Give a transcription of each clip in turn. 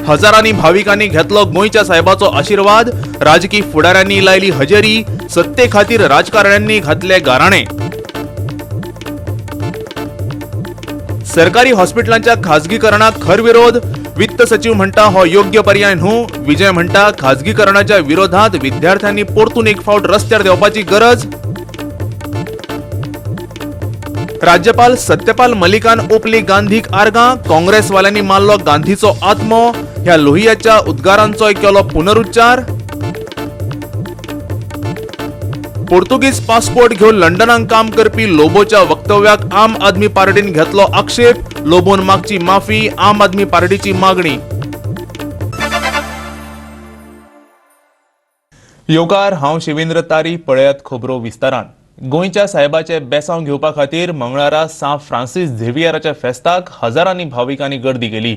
हजारांनी भाविकांनी घेतलो गोंयच्या साहेबाचो आशिर्वाद. राजकी फुडाऱ्यांनी लायली हजेरी. सत्ते खातीर राजकारण्यांनी घातले गाराणे. सरकारी हॉस्पिटलांच्या खाजगीकरणाक खर विरोध. वित्त सचिव म्हणटा हो योग्य पर्याय न्हू. विजय म्हणटा खाजगीकरणाच्या विरोधात विद्यार्थ्यांनी परतून एक फावट रस्त्यार देंवपाची गरज. राज्यपाल सत्यपाल मलिकान ओपली गांधीक आर्गां. काँग्रेसवाल्यांनी मारलो गांधीचो आत्मो. ह्या लोहियाच्या उद्गारांचोय केलो पुनरुच्चार. पोर्तुगीज पासपोर्ट घेवन लंडनाक काम करपी लोबोच्या वक्तव्याक आम आदमी पार्टीन घेतलो आक्षेप. लोबोन मागची माफी, आम आदमी पार्टीची मागणी. येवकार, हांव शिवेंद्र तारी. पळयात खबरो विस्तारान. गोंयच्या साहेबाचे बेसांव घेवपा खातीर मंगळारा सांत फ्रांसीस झेवियराच्या फेस्ताक हजारांनी भाविकांनी गर्दी केली.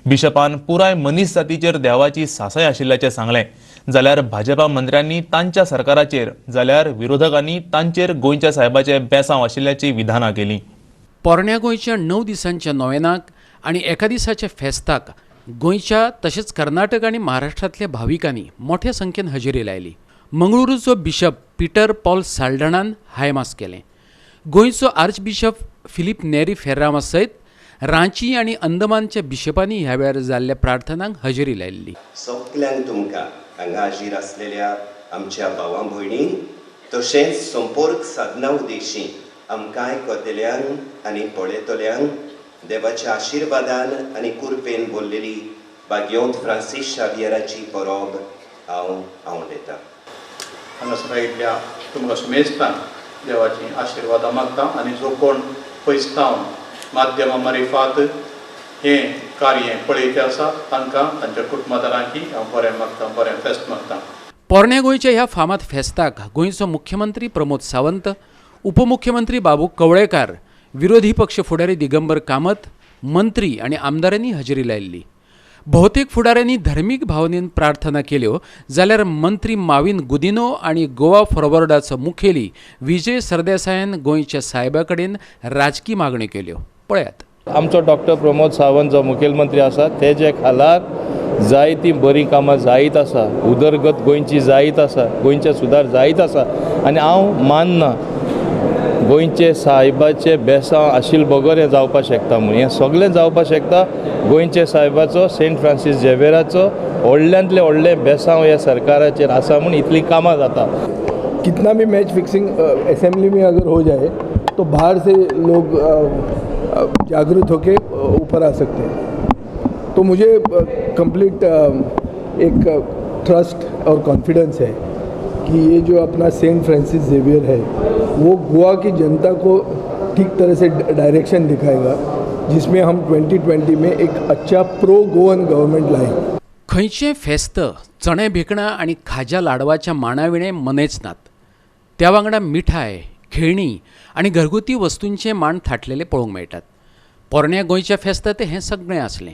बिशपान पुराय मनीस जातीचेर देवाची सासाय आशिल्ल्याचें सांगलें. जाल्यार भाजपा मंत्र्यांनी तांच्या सरकाराचेर, जाल्यार विरोधकांनी तांचेर गोंयच्या साहेबाचे बेसांव आशिल्ल्याची विधानां केली. पोरण्या गोंयच्या 9 दिसांच्या नोवेनाक आनी एका दिसाच्या फेस्ताक गोंयच्या तशेंच कर्नाटक आनी महाराष्ट्रांतल्या भाविकांनी मोठ्या संख्येन हजेरी लायली. मंगळुरूचो बिशप पीटर पॉल साल्डणान हायमास केलें. गोंयचो आर्चबिशप फिलीप नेरी फेर्रामा सयत रांची आनी अंदमानच्या बिशपांनी ह्या वेळार जाल्ल्या प्रार्थनांक हजेरी लायिल्ली. सगल्यांक तुमकां हांगा हाजीर आसलेल्या आमच्या भावां भयणींक तशेंच संपर्क साधना उद्देशी आमकां आयकतल्यांक आनी पळयतल्यांक देवाच्या आशिर्वादान आनी कृपेन बोल्लेली भाग्यवंत फ्रांसीस शावियराची परब हांव आवडटा. हांगासर आयिल्ल्या तुमकां सुमेस्तांक देवाची आशिर्वादां मागता आनी जो कोण पयसतावन माध्यमा मारिफात हें कार्य पळयते आसा तांकां तांच्या कुटुंबादारांकी हांव बरें मागता, बरें फेस्त मागता. पोरण्या गोंयच्या ह्या फामाद फेस्ताक गोंयचो मुख्यमंत्री प्रमोद सावंत, उपमुख्यमंत्री बाबू कवळेकार, विरोधी पक्ष फुडारी दिगंबर कामत, मंत्री आनी आमदारांनी हजेरी लायिल्ली. भोवतेक फुडाऱ्यांनी धर्मीक भावनेन प्रार्थना केल्यो, जाल्यार मंत्री माविन गुदिनो आनी गोवा फॉरवर्डाचो मुखेली विजय सरदेसायान गोंयच्या साहेबा कडेन राजकी मागण्यो केल्यो. पळयात. आमचो डॉक्टर प्रमोद सावंत जो मुखेलमंत्री आसा तेजे खालार जायतीं बरीं कामां जायत आसा, उदरगत गोंयची जायत आसा, गोंयचे सुदार जायत आसा आनी हांव मानना गोंयचे सायबाचे बेसांव आशिल्ले बगर हें जावपाक शकता म्हूण. हें सगळें जावपाक शकता गोंयचे सायबाचो, सेंट फ्रांसीस झेवियराचो व्हडल्यांतलें व्हडलें बेसांव ह्या सरकाराचेर आसा म्हूण इतलीं कामां जाता. कितना भी मैच फिक्सिंग असेंबली में अगर हो जाए तो बाहर से लोग जागरूक होके ऊपर आ सकते हैं. तो मुझे कंप्लीट एक ट्रस्ट और कॉन्फिडेंस है कि ये जो अपना सेंट फ्रांसिस जेवियर है वो गोवा की जनता को ठीक तरह से डायरेक्शन दिखाएगा, जिसमें हम 2020 में एक अच्छा प्रो गोवन गवर्नमेंट लाएं. खंयचें फेस्त चणे भिकणां आनी खाज्या लाडवाच्या माणाविणें मनयच नात. त्या वांगडा मिठाय, खेळणी आनी घरगुती वस्तूंचे माण थाटलेले पळोवंक मेळटात. पोरण्या गोंयच्या फेस्तांत हें सगळें आसलें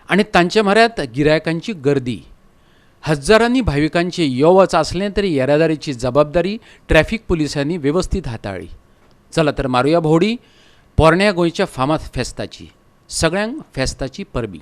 आनी तांचे म्हऱ्यांत गिरायकांची गर्दी. हजारांनी भाविकांचे यो वच आसलें तरी येरादारीची जबाबदारी ट्रॅफिक पुलिसांनी वेवस्थीत हाताळ्ळी. चला तर मारुया भोंवडी पोरण्या गोंयच्या फामाद फेस्ताची. सगळ्यांक फेस्ताची परबी.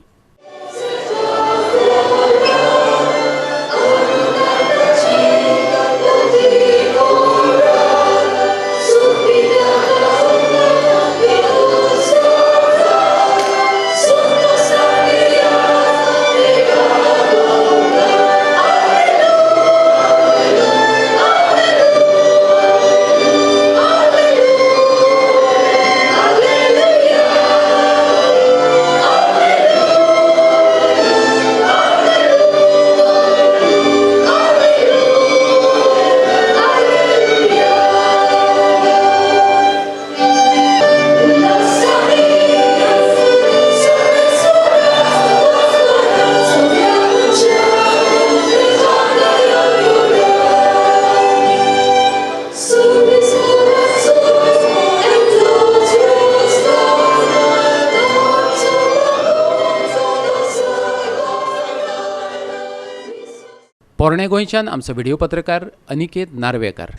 पोरणे गोंयच्यान आमचो व्हिडिओ पत्रकार अनिकेत नार्वेकर.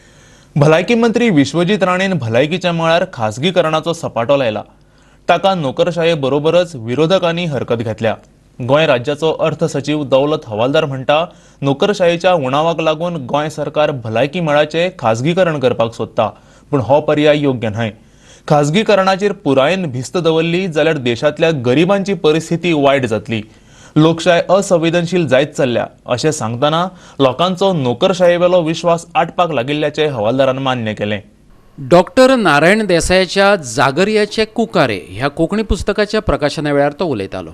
भलायकी मंत्री विश्वजीत राणेन भलायकीच्या मळार खासगीकरणाचो सपाटो लायला. ताका नोकरशाये बरोबरच विरोधकांनी हरकत घेतल्या. गोंय राज्याचो अर्थ सचीव दौलत हवालदार म्हणटा, नोकरशायेच्या उणावाक लागून गोंय सरकार भलायकी मळाचें खाजगीकरण करपाक सोदता, पूण हो पर्याय योग्य न्हय. खाजगीकरणाचेर पुरायेन भिस्त दवरली जाल्यार देशांतल्या गरिबांची परिस्थिती वायट जातली. लोकशाय असंवेदनशील जायत चल्ल्या अशें सांगतना लोकांचो नोकरशायेवेलो विश्वास आटपाक लागिल्ल्याचें हवालदारान मान्य केलें. डॉक्टर नारायण देसायाच्या जागरयाचे कुकारे ह्या कोंकणी पुस्तकाच्या प्रकाशना वेळार तो उलयतालो.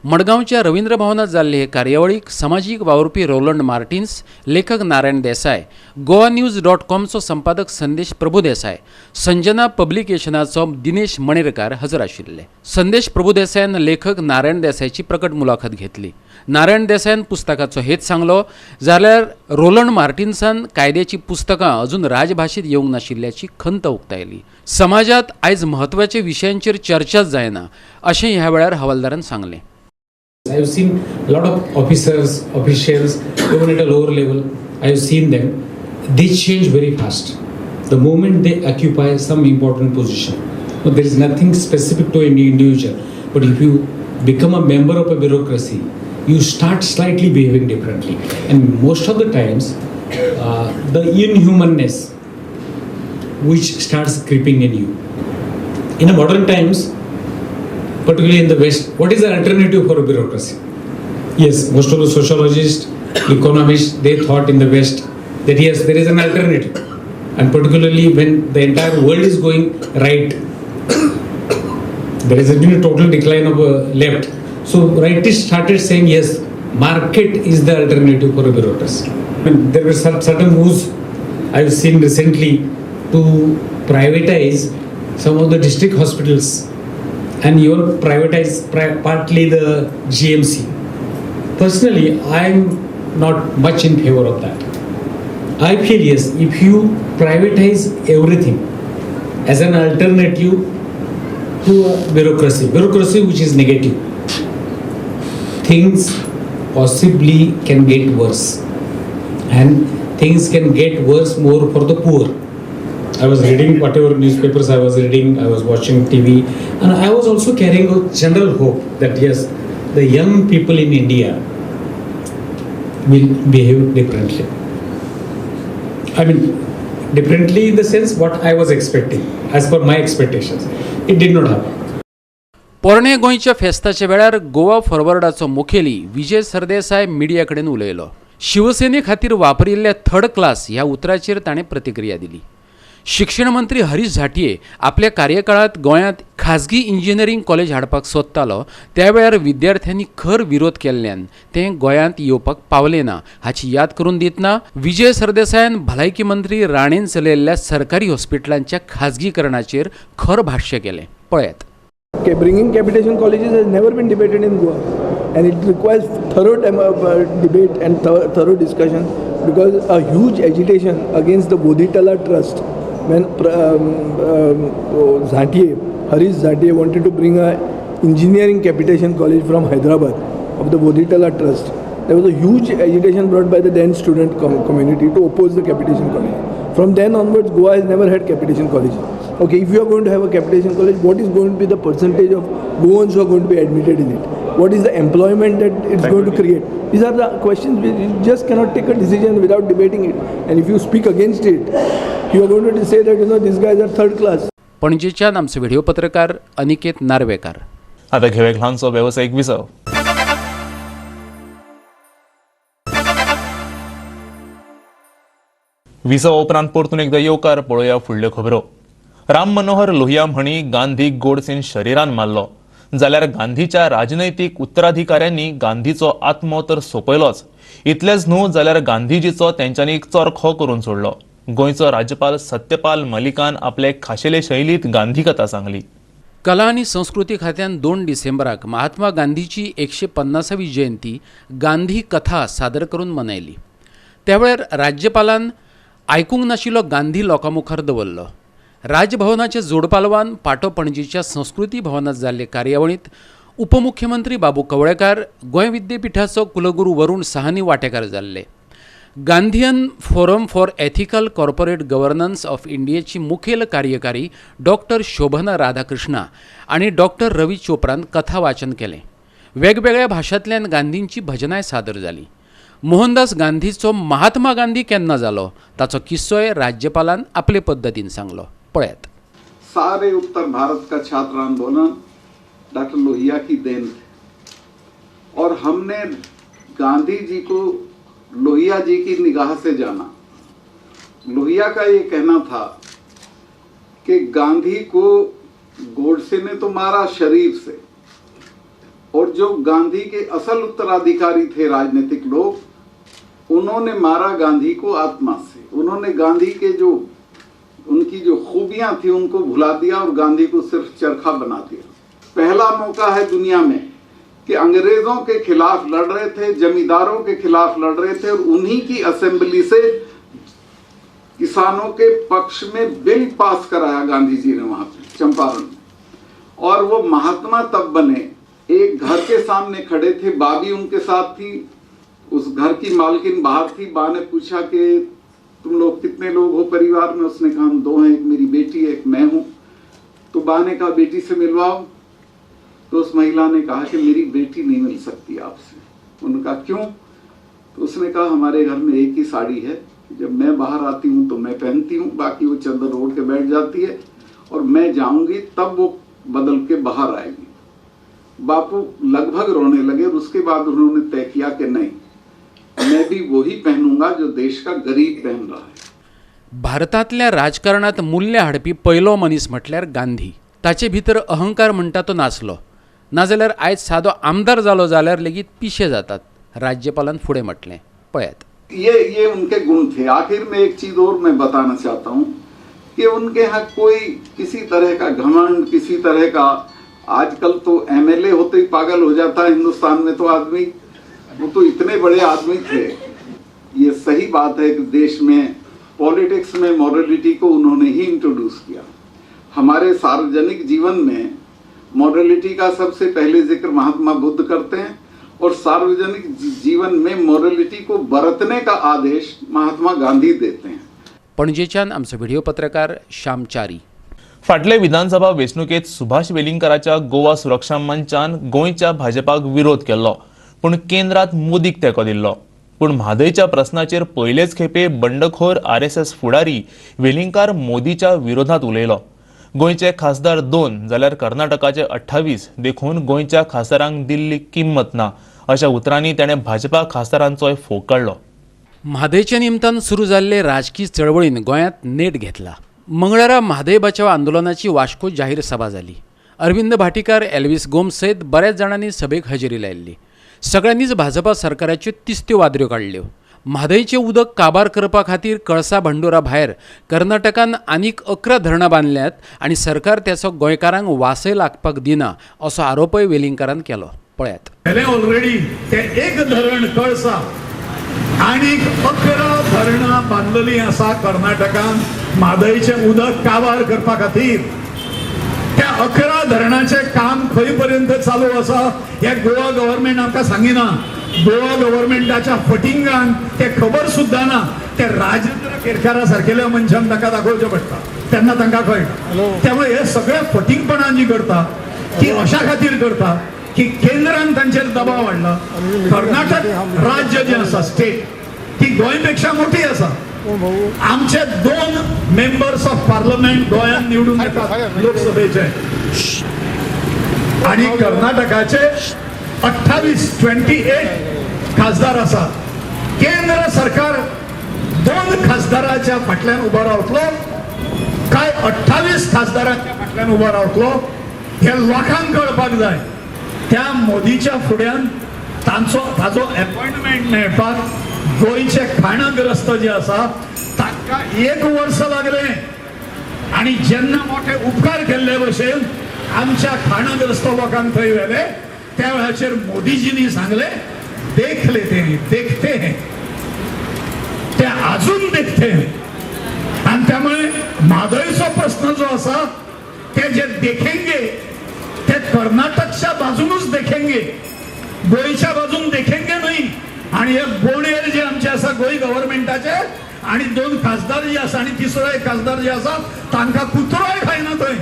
मडगांवच्या रवींद्र भवनात जाल्ले हे कार्यावळीक समाजीक वावुरपी रोलंड मार्टिन्स, लेखक नारायण देसाय, गोवा न्यूज डॉट कॉमचो संपादक संदेश प्रभुदेसाय, संजना पब्लिकेशनाचो दिनेश मणेरकार हजर आशिल्ले. संदेश प्रभुदेसायान लेखक नारायण देसायाची प्रकट मुलाखत घेतली. नारायण देसायान पुस्तकाचो हेत सांगलो, जाल्यार रोलंड मार्टिन्सान कायद्याची पुस्तकां अजून राजभाशेंत येवंक नाशिल्ल्याची खंत उक्तायली. समाजांत आयज म्हत्वाच्या विशयांचेर चर्चाच जायना अशें ह्या वेळार हवालदारान सांगलें. I have seen a lot of officers, officials, even at a lower level, I have seen them. They change very fast. The moment they occupy some important position. But there is nothing specific to any individual. But if you become a member of a bureaucracy, you start slightly behaving differently. And most of the times, the inhumanness which starts creeping in you. In the modern times, particularly in the West, what is the alternative for bureaucracy? Yes, most of the sociologists, economists, they thought in the West that yes, there is an alternative. And particularly when the entire world is going right, there has been a total decline of left. So rightists started saying yes, market is the alternative for a bureaucracy. I mean, there were certain moves I have seen recently to privatize some of the district hospitals and even privatize partly the GMC. Personally, I am not much in favor of that. I feel yes, if you privatize everything as an alternative to a bureaucracy, bureaucracy which is negative, things possibly can get worse. And things can get worse more for the poor. I was reading whatever newspapers I was reading, I was watching TV, and I was also carrying a general hope that yes, the young people in India will behave differently. I mean, differently in the sense what I was expecting, as per my expectations. It did not happen. पोरणे गोंयच्या फेस्ताच्या वेळार गोवा फॉरवर्डाचो मुखेली Vijay Sardesai media कडेन उलयलो. शिवसेने खातीर वापरिल्ल्या third class ह्या उतराचेर ताणें प्रतिक्रिया दिली. शिक्षण मंत्री हरीश झांट्ये आपल्या कार्यकाळांत गोंयांत खाजगी इंजिनियरींग कॉलेज हाडपाक सोदतालो, त्या वेळार विद्यार्थ्यांनी खर विरोध केल्ल्यान तें गोंयांत येवपाक पावलें ना हाची याद करून दितना विजय सरदेसायान भलायकी मंत्री राणेन चलयल्ल्या सरकारी हॉस्पिटलांच्या खाजगीकरणाचेर खर भाश्य केलें. पळयात. Okay, bringing capitation colleges has never been debated in Goa, and it requires thorough debate and thorough discussion, because a huge agitation against the Bodhitala Trust when Zantye, Harish Zantye wanted to bring a engineering capitation college from Hyderabad of the Bodhitala Trust. There was a huge agitation brought by the then student community to oppose the capitation college. From then onwards, Goa has never had capitation college. Okay, if you are going to have a capitation college, what is going to be the percentage of Goans who are going to be admitted in it? What is the employment that it's going to create? These are the questions which you just cannot take a decision without debating it. And if you speak against it, you are going to say that, you know, these guys are third class. पणजेच्यान आमचे video पत्रकार अनिकेत नार्वेकार. आता घेऊया एक ल्हानसो वेवसायीक विसव. विसव उपरांत परतून एकदा येवकार. पळोवया फुडल्यो खबरो. राम मनोहर लोहिया म्हणी गांधीक गोडसेन शरिरान मारलो, जाल्यार गांधीच्या राजनैतीक उत्तराधिकाऱ्यांनी गांधीचो आत्मो तर सोंपयलोच, इतलेंच न्हू जाल्यार गांधीजीचो तेंच्यांनी चरखो करून सोडलो. गोंयचो राज्यपाल सत्यपाल मलिकान आपले खाशेले शैलींत गांधी कथा सांगली. कला आनी संस्कृती खात्यान 2 डिसेंबराक महात्मा गांधीची 150वी जयंती गांधी कथा सादर करून मनयली. त्या वेळार राज्यपालान आयकूंक नाशिल्लो गांधी लोकां मुखार दवरलो. राजभवनाच्या जोडपालवान पाटो पणजीच्या संस्कृती भवनात जाल्ले कार्यावळींत उपमुख्यमंत्री बाबू कवळेकार, गोंय विद्यापीठाचो कुलगुरू वरुण साहनी वांटेकार जाल्ले. Gandhian forum for ethical corporate governance of इंडियेची मुखेल कार्यकारी डॉक्टर शोभना राधाकृष्णा आनी डॉक्टर रवी चोप्रान कथा वाचन केलें. वेगवेगळ्या भाशांतल्यान गांधींची भजनाय सादर जाली. मोहनदास गांधीचो महात्मा गांधी केन्ना जालो ताचो किस्सोय राज्यपालान आपले पद्दतीन सांगलो. पळयात. सारे उत्तर भारत का छात्र आंदोलन डॉक्टर लोहिया की then थे और हमने गांधी जी को लोहिया जी की निगाह से जाना. लोहिया का ये कहना था कि गांधी को गोडसे ने तो मारा शरीर से, और जो गांधी के असल उत्तराधिकारी थे राजनीतिक लोग, उन्होंने मारा गांधी को आत्मा से. उन्होंने गांधी के जो उनकी जो खूबियां थी उनको भुला दिया और गांधी को सिर्फ चरखा बना दिया. पहला मौका है दुनिया में कि अंग्रेजों के खिलाफ लड़ रहे थे, जमींदारों के खिलाफ लड़ रहे थे और उन्हीं की असेंबली से किसानों के पक्ष में बिल पास कराया गांधी जी ने वहां पे चंपारण में. और वो महात्मा तब बने. एक घर के सामने खड़े थे, बाबी उनके साथ थी, उस घर की मालकिन बाहर थी. बा ने पूछा कि तुम लोग कितने लोग हो परिवार में? उसने कहा हम दो हैं, एक मेरी बेटी है, एक मैं हूँ. तो बा ने कहा बेटी से मिलवाओ. तो उस महिला ने कहा कि मेरी बेटी नहीं मिल सकती आपसे. उन्होंने कहा क्यों? तो उसने कहा हमारे घर में एक ही साड़ी है, जब मैं बाहर आती हूँ तो मैं पहनती हूँ, बाकी वो चद्दर ओढ़ के बैठ जाती है और मैं जाऊँगी तब वो बदल के बाहर आएगी. बापू लगभग रोने लगे और उसके बाद उन्होंने तय किया कि नहीं, मैं भी वही पहनूंगा जो देश का गरीब पहन रहा है. भारतांतल्या राजकारणात मूल्य हाडपी पयलो मनीस म्हटल्यार गांधी. ताचे भितर अहंकार म्हणटा तो नासलो. नाजाल्यार आयज सादो आमदार जालो जाल्यार लेगीत पिशे जातात, राज्यपालान फुडें म्हटलें. पळयात. ये उनके गुण थे. आखिर में एक चीज और मैं बताना चाहता हूँ कि उनके यहाँ कोई किसी तरह का घमंड, किसी तरह का, आजकल तो एमएलए होते ही पागल हो जाता है हिंदुस्तान में तो आदमी, वो तो इतने बड़े आदमी थे. ये सही बात है कि देश में पॉलिटिक्स में मॉरलिटी को उन्होंने ही इंट्रोड्यूस किया. हमारे सार्वजनिक जीवन में मॉरलिटी का सबसे पहले जिक्र महात्मा बुद्ध करते हैं और सार्वजनिक जीवन में मॉरलिटी को बरतने का आदेश महात्मा गांधी देते हैं. पणजेच्यान आमचो व्हिडिओ पत्रकार श्याम च्यारी. फाटले विधानसभा वेंचणुकेंत सुभाष वेलिंगकाराच्या गोवा सुरक्षा मंचान गोंयच्या भाजपाक विरोध केल्लो, पूण केंद्रात मोदीक तेंको दिल्लो. पूण म्हादयच्या प्रस्नाचेर पयलेच खेपे बंडखोर आरएसएस फुडारी वेलिंगकार मोदीच्या विरोधात उलयलो. गोंयचे खासदार 2 जाल्यार कर्नाटकाचे 28, देखून गोंयच्या खासदारांक दिल्ली किंमत ना अशा उतरांनी ताणें भाजपा खासदारांचोय फोग काडलो. म्हादयच्या निमतान सुरू जाल्ले राजकी चळवळीन गोंयांत नेट घेतला. मंगळारा म्हादय बचाव आंदोलनाची वास्को जाहीर सभा जाली. अरविंद भाटीकार, एल्विस गोम्स सयत बऱ्याच जाणांनी सभेक हजेरी लायिल्ली. सगळ्यांनीच भाजपा सरकाराच्यो तिस्त्यो वादऱ्यो काडल्यो. म्हादयचें उदक काबार करपा खातीर कळसा भंडुरा भायर कर्नाटकान आनीक 11 धरणां बांदल्यात आनी सरकार त्याचो गोंयकारांक वासय लागपाक दिना असो आरोपय वेलिंगकारान केलो. पळयात. ऑलरेडी ते एक धरण कळसा आनीक 11 धरणां बांदलेलीं आसा कर्नाटकान म्हादयचें उदक काबार करपा खातीर. त्या 11 धरणाचें काम खंय पर्यंत चालू आसा हें गोवा गव्हर्मेंट आमकां सांगिना. गोवा गव्हर्मेंटाच्या फटिंगान ते खबर सुद्दां ना. ते राजेंद्र केरकारा सारकेल्या मनशान ताका दाखोवचें पडटा तेन्ना तांकां कळटा. त्यामुळे हे सगळे फटिंगपणां जी करता ती अशा खातीर करता की केंद्रान तांचेर दबाव हाडला. कर्नाटक राज्य जें आसा स्टेट ती गोंयपेक्षा मोठी आसा. आमचे 2 मेंबर्स ऑफ पार्लमेंट गोंयांत निवडून येतात लोकसभेचे आणि कर्नाटकाचे 28 खासदार आसात. केंद्र सरकार 2 खासदाराच्या फाटल्यान उबो रावतलो काय 28 खासदारांच्या फाटल्यान उबो रावतलो हे लोकांक कळपाक जाय. त्या मोदीच्या फुड्यान तांचो ताजो एपॉयंटमेंट मेळपाक गोंयचे खाणग्रस्त जे आसा तांकां 1 वर्स लागलें. आनी जेन्ना मोठे उपकार केल्ले भशेन आमच्या खाणग्रस्त लोकांक थंय व्हेले त्या वेळाचेर मोदीजींनी सांगले देख लेते हैं, देखते हैं, ते अजून देखते हैं. आणि त्यामुळे म्हादयचो प्रश्न जो आसा ते जे देखेंगे ते कर्नाटकच्या बाजूनच देखेंगे, गोंयच्या बाजून देखेंगे न्हय. आणि हे बोणेर जे आमचे आसा गोंय गव्हर्मेंटाचे आणि 2 खासदार जे आसा आणि तिसरो एक खासदार जे आसा तांकां कुत्रोय खायना थंय.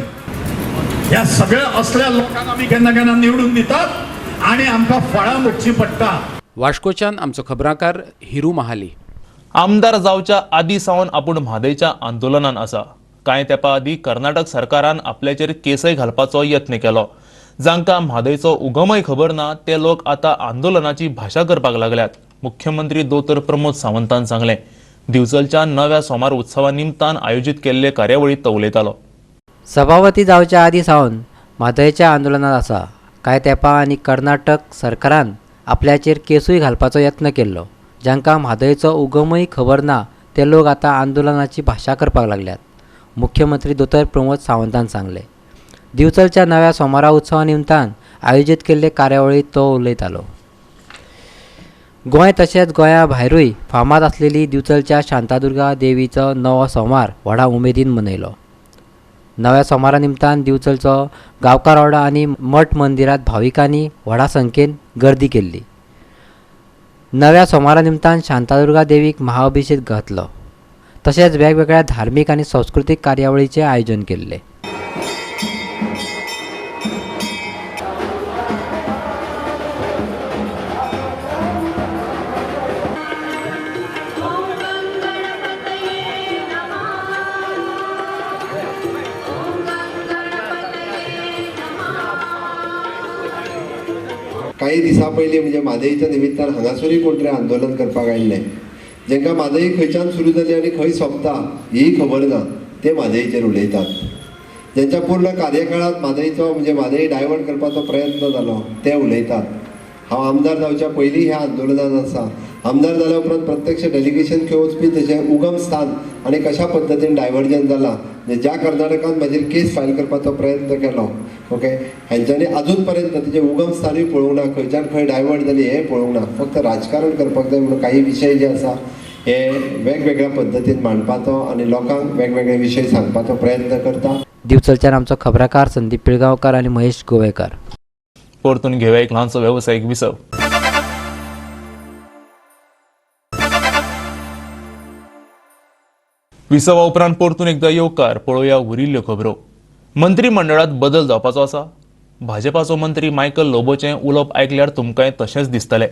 ह्या सगळ्या असल्या लोकांक आमी केन्ना केन्ना निवडून दितात आनी आमकां फळां भोगचीं पडटा. वास्कोच्यान आमचो खबराकार हिरू महाली. आमदार जावच्या आदी सावन आपूण म्हादयच्या आंदोलनान आसा. कांय तेंपा आदीं कर्नाटक सरकारान आपल्याचेर केसय घालपाचो यत्न केलो. जांकां म्हादयचो उगमय खबर ना ते लोक आतां आंदोलनाची भाशा करपाक लागल्यात, मुख्यमंत्री दोतोर प्रमोद सावंतान सांगलें. दिवचलच्या नव्या सोमार उत्सवा निमतान आयोजीत केल्ले कार्यावळींत तो उलयतालो. सभापती जावच्या आदी सावन म्हादयच्या आंदोलनात आसा. कांय तेंपा आनी कर्नाटक सरकारान आपल्याचेर केसूय घालपाचो यत्न केल्लो. जांकां म्हादयचो उगमय खबर ना ते लोक आतां आंदोलनाची भाशा करपाक लागल्यात, मुख्यमंत्री दोतोर प्रमोद सावंतान सांगलें. दिवचलच्या नव्या सोमारा उत्सवा निमतान आयोजीत केल्ले कार्यावळींत तो उलयतालो. गोंय तशेंच गोंया भायरूय फामाद आसलेली दिवचलच्या शांतादुर्गा देवीचो नवो सोमार व्हडा उमेदीन मनयलो. नव्या सोमारा निमतान दिवचलचो गांवकार वाडो आनी मठ मंदिरांत भाविकांनी व्हडा संख्येन गर्दी केल्ली. नव्या सोमारा निमतान शांतादुर्गा देवीक महाअभिषेक घातलो. तशेंच वेगवेगळ्या धार्मीक आनी संस्कृतीक कार्यावळीचें आयोजन केल्लें. काही दिसां पयलीं म्हणजे म्हादयच्या निमित्तान हांगासरूय कोण तरी आंदोलन करपाक आयिल्ले, जांकां म्हादय खंयच्यान सुरू जाली आनी खंय सोंपता ही खबर ना ते म्हादयचेर उलयतात. जांच्या पूर्ण कार्यकाळांत म्हादयचो म्हणजे म्हादय डायवर्ट करपाचो प्रयत्न जालो ते उलयतात. हांव आमदार जावच्या पयलीं ह्या आंदोलनान आसा. आमदार जाल्या उपरांत प्रत्यक्ष डेलिगेशन खंय वचपी तेचें उगम स्थान आनी कशा पद्दतीन डायवर्जन जालां, ज्या कर्नाटकान म्हाजेर केस फायल करपाचो प्रयत्न केलो ओके, हेंच्यांनी अजून पर्यंत तेजें उगम स्थानूय पळोवंक ना, खंयच्यान खंय डायवर्ट जाली हें पळोवंक ना. फक्त राजकारण करपाक जाय म्हणून काही विशय जे आसा हे वेगवेगळ्या पद्दतीन मांडपाचो आनी लोकांक वेगवेगळे विशय सांगपाचो प्रयत्न करता. दिवचलच्यान आमचो खबराकार संदीप पिळगांवकार आनी महेश गोवेकार. परतून घेवया एक ल्हानसो वेवसायीक विसव. विसवा उपरांत परतून एकदा येवकार. पळोवया उरिल्ल्यो खबरो. मंत्रीमंडळांत बदल जावपाचो आसा. भाजपाचो मंत्री मायकल लोबोचें उलोवप आयकल्यार तुमकांय तशेंच दिसतलें.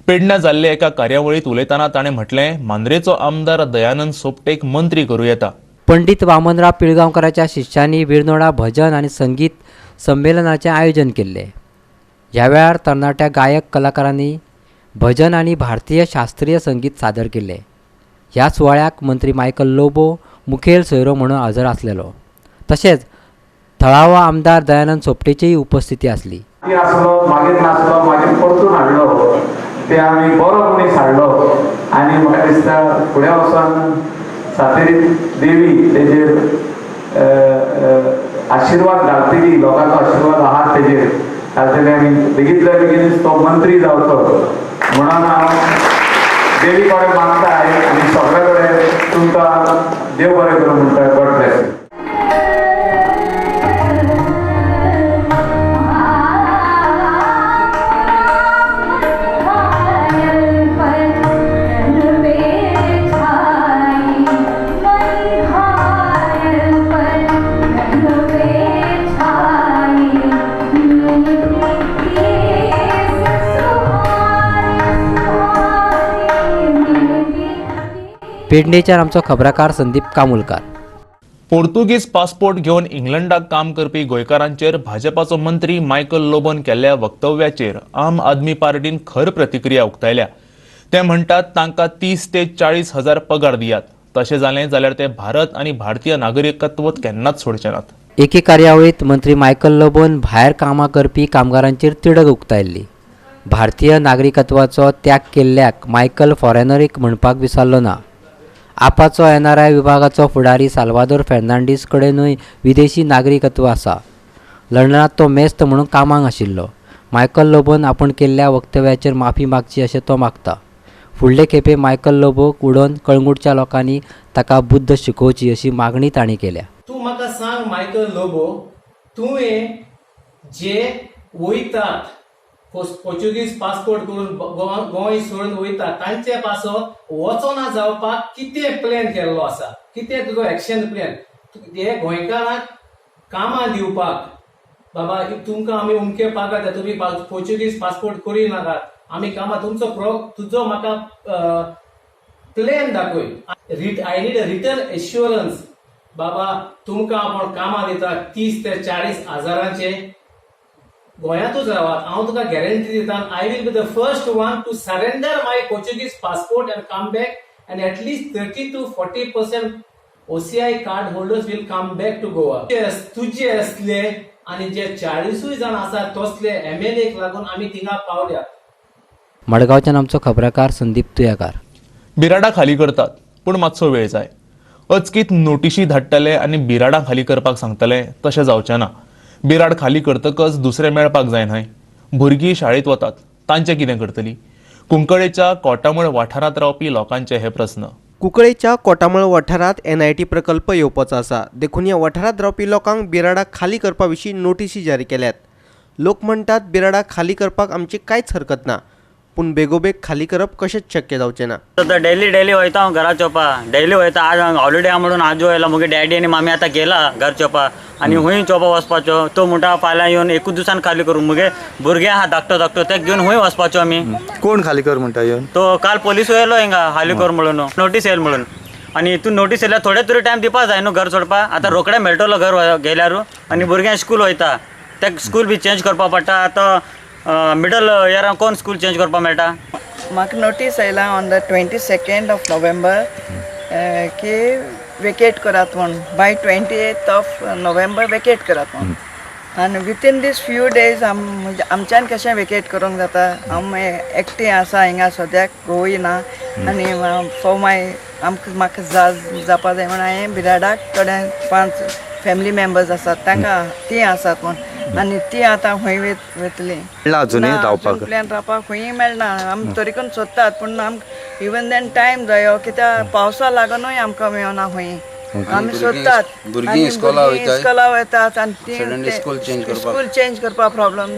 पेडण्यां जाल्ले एका कार्यावळींत उलयतना ताणें म्हटलें, मांद्रेचो आमदार दयानंद सोपटेक मंत्री करूं येता. पंडित वामनराव पिळगांवकाराच्या शिष्यांनी विरनोडा भजन आनी संगीत संमेलनाचें आयोजन केल्लें. ह्या वेळार तरणाट्या गायक कलाकारांनी भजन आनी भारतीय शास्त्रीय संगीत सादर केल्लें. ह्या सुवाळ्याक मंत्री मायकल लोबो मुखेल सोयरो म्हणून हजर आसलेलो. तशेंच थळावो आमदार दयानंद सोपटेचीय उपस्थिती आसली. आसलो मागीर नासलो मागीर परतून हाडलो ते आमी बरो मनीस हाडलो आनी म्हाका दिसता फुडें वचोन सातेरी देवी तेजेर आशिर्वाद घालतली, लोकांचो आशिर्वाद आहात तेजेर घालतले आनी बेगीतल्या बेगीन तो मंत्री जावचो म्हणून हांव देवी कडेन मागता आनी सगळे कडेन तुमकां देव बरें करूं म्हणटा. God bless. पेडणेच्यान आमचो खबराकार संदीप कामुलकार. पोर्तुगीज पासपोर्ट घेवन इंग्लंडाक काम करपी गोंयकारांचेर भाजपाचो मंत्री मायकल लोबोन केल्ल्या वक्तव्याचेर आम आदमी पार्टीन खर प्रतिक्रिया उक्तायल्या. ते म्हणटात तांकां 30 ते 40 हजार पगार दियात, तशें जालें जाल्यार ते भारत आनी भारतीय नागरिकत्व केन्नाच सोडचे नात. एके कार्यावळींत मंत्री मायकल लोबोन भायर कामां करपी कामगारांचेर तिडक उक्तायल्ली. भारतीय नागरिकत्वाचो त्याग केल्ल्याक मायकल फॉरेनरीक म्हणपाक विसरलो ना. आपाचो एनआरआय विभागाचो फुडारी साल्वादोर फेर्नांडीस कडेनूय विदेशी नागरिकत्व आसा. लंडनांत तो मेस्त म्हणून कामाक आशिल्लो. मायकल लोबोन आपूण केल्ल्या वक्तव्याचेर माफी मागची अशें तो मागता. फुडले खेपे मायकल लोबोक उडोवन कळंगूटच्या लोकांनी ताका बुद्द शिकोवची अशी मागणी तांणी केल्या. तूं म्हाका सांग मायकल लोबो, तुवें जे वयतात पोर्चुगीज पासपोर्ट करून गोंय सोडून वयता तांचे पासो वचोना जावपाक कितें प्लॅन केल्लो आसा, कितें तुजो एक्शन प्लॅन? हे गोंयकारांक कामां दिवपाक बाबा तुमकां आमी उमके पागार दिता, तुमी पोर्चुगीज पासपोर्ट करी नाकात, आमी कामां तुमचो तुजो म्हाका प्लॅन दाखय, I need a return assurance बाबा तुमकां आपूण कामां दिता 30 ते 40 हजारांचे, गोंयांतूच रावात, हांव तुका गॅरंटी दिता, I will be the first one to surrender my Portuguese passport and come back and at least 30 to 40% OCI card holders will come back to Goa. तुजे असले आनी जे 40 जाण आसा तसले MLA लागून आमी थिंगा पावल्या. मडगांवच्यान आमचो खबराकार संदीप तुयाकार. बिराडां खाली करतात पूण मातसो वेळ जाय. अचकीत नोटिशी धाडटले आनी बिराडां खाली करपाक सांगतले तशें जावचें ना. बिराड खाली करतकच दुसरें मेळपाक जाय न्हय. भुरगीं शाळेंत वतात तांचें कितें करतली? कुंकळेच्या कोटामळ वाठारांत रावपी लोकांचे हे प्रस्न. कुंकळेच्या कोटामळ वाठारांत NIT प्रकल्प येवपाचो आसा, देखून ह्या वाठारांत रावपी लोकांक बिराडां खाली करपा विशीं नोटिशी जारी केल्यात. लोक म्हणटात बिराडां खाली करपाक आमची कांयच हरकत ना, पूण बेगोबेग खाली करप कशेंच शक्य जावचें ना. डेली डेली वयता हांव घरा चोपा, डेली वयता. आज हॉलिडे आहा म्हणून आजो आयला, मुगे डॅडी आनी मामी आतां गेला घर चोपा आनी हुंय चोपा वचपाचो. तो म्हणटा फाल्यां येवन एकूच दिसान खाली करूं. मुगे भुरगे आहा धाकटो धाकटो, ते घेवन हुंय वचपाचो आमी. कोण खाली कर म्हणटा येवन? तो काल पोलीस येयलो हिंगा खाली कर म्हणून, नोटीस येयल म्हणून. आनी हितून नोटीस येयल्यार थोडे तरी टायम दिवपा जाय न्हू घर सोडपा. आतां रोखडे मेळटलो घर गेल्यार. आनी भुरग्यांक स्कूल वयता, ते स्कूल बी चेंज करपा पडटा. आतां मिडल इयरान कोण स्कूल चेंज करपाक मेळटा? म्हाका नोटीस आयला ऑन the 22 of November की वेकेट करात म्हूण, बाय 28 ऑफ नोव्हेंबर वेकेट करात म्हूण. आनी विथीन these few days आमच्यान कशें वेकेट करूंक जाता? आम एकटी आसा हिंगा सद्याक, घोवूय ना. आनी फॉर my आमकां म्हाका जावपा जाय म्हूण हांवें बिराडाक थोडे 5 फॅमिली मेंबर्स आसात तांकां तीं आसात म्हूण, आनी ती आतां खंय वतली? प्लॅन रावपाक खंयूय मेळना. आमी तरीकून सोदतात पूण आमकां इवन then time जायो, कित्याक पावसा लागूनय आमकां मेळना खंय. आमी सोदतात, भुरगीं इस्कोला वयतात आनी ती स्कूल चेंज करपाक प्रॉब्लम.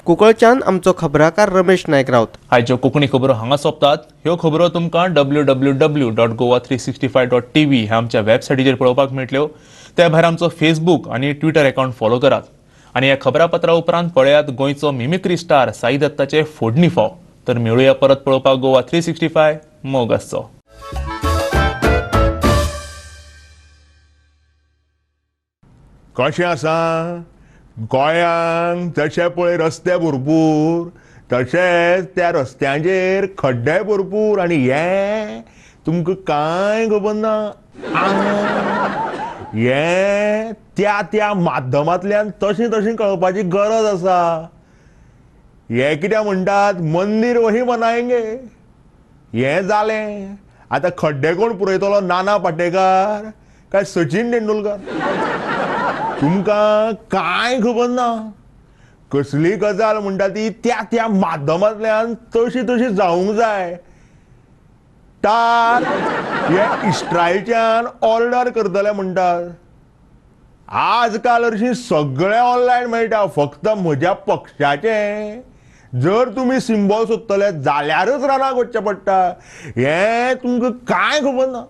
कुंकळच्यान आमचो खबराकार रमेश नायक रावत. आयच्यो कोंकणी खबरो हांगा सोंपतात. ह्यो खबरो तुमकां www.goa365.tv ह्या आमच्या वेबसायटीचेर पळोवपाक मेळटल्यो. त्या भायर आमचो फेसबूक आनी ट्विटर अकाउंट फॉलो करात. आनी ह्या खबरापत्रा उपरांत पळयात गोंयचो मिमिक्री स्टार साई दत्ताचे फोडणी फाव. तर मेळुया परत पळोवपाक गोवा 365. मोग आसचो. कशें आसा गोंयांत? जशे पळय रस्ते भरपूर, तशेंच त्या रस्त्यांचेर खड्डे भरपूर. आनी हें तुमकां कांय खबर ना. हें त्या त्या माध्यमांतल्यान तशें तशें कळपाची गरज आसा. हें कित्याक म्हणटात मंदीर वही बनायंगे. हें जालें आतां खड्डे कोण पुरयतलो? नाना पाटेकार काय सचिन तेंडुलकर? तुमकां कांय खबर ना. कसली गजाल म्हणटा ती त्या त्या माध्यमांतल्यान तशी तशी जावंक जाय. तार हे इस्रायलच्यान ऑर्डर करतले म्हणटात. आजकाल हरशीं सगळें ऑनलायन मेळटा, फक्त म्हज्या पक्षाचें जर तुमी सिंबॉल सोदतले जाल्यारच रानाक वचचें पडटा. हें तुमकां कांय खबर ना.